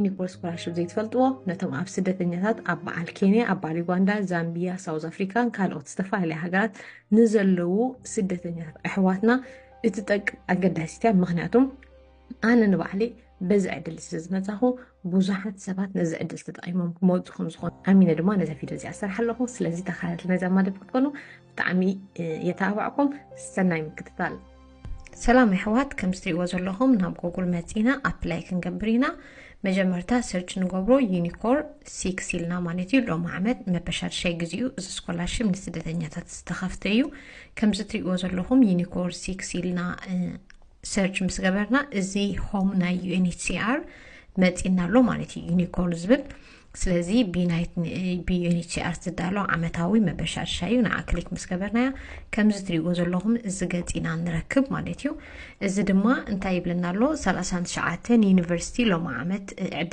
ዩኒኮር ስኮላርሽፕ ዘይትፈልጥዎ፣ ነቶም ኣብ ስደተኛታት ኣብ በዓል ኬንያ፣ ኣብ በዓል ዩጋንዳ፣ ዛምቢያ፣ ሳውዝ ኣፍሪካን ካልኦት ዝተፈላለያ ሃገራት ንዘለዉ ስደተኛታት ኣሕዋትና እትጠቅም ኣገዳሲት እያ። ምክንያቱም ኣነ ንባዕለይ በዚ ዕድል ስለ ዝመጻኹ ብዙሓት ሰባት ነዚ ዕድል ተጠቂሞም ክመፁ ከም ዝኾኑ ኣሚነ ድማ ነዚ ቪድዮ እዚ ኣሰርሕ ኣለኹ። ስለዚ ተኸታተልቲ ነዛ መደብ ክትኮኑ ብጣዕሚ የተባባዕኩም። ሰናይ ምክትታል። ሰላም ኣሕዋት፣ ከም ዝትሪእዎ ዘለኹም ናብ ጎጉል መፂና ኣፕላይ ክንገብር ኢና። መጀመርታ ሰርች ንገብሮ ዩኒኮር ሲክስ ኢልና ማለት እዩ። ሎም ዓመት መበሻርሻይ ግዜኡ እዚ ስኮላርሽፕ ንስደተኛታት ዝተኸፍተ እዩ። ከም ዝትሪእዎ ዘለኹም ዩኒኮር ሲክስ ኢልና ሰርች ምስ ገበርና እዚ ሆም ናይ ዩኤንኤችሲኣር መፂና ኣሎ ማለት እዩ፣ ዩኒኮር ዝብል። ስለዚ ብናይት ብዩኤንኤችሲኣር ዝዳሎ ዓመታዊ መበሻርሻ እዩ። ንዓ ክሊክ ምስ ገበርናያ ከምዚ ትሪእዎ ዘለኹም እዚ ገፂና ንረክብ ማለት እዩ። እዚ ድማ እንታይ ይብለና ኣሎ? ሰላሳን ትሽዓተን ዩኒቨርሲቲ ሎም ዓመት ዕድል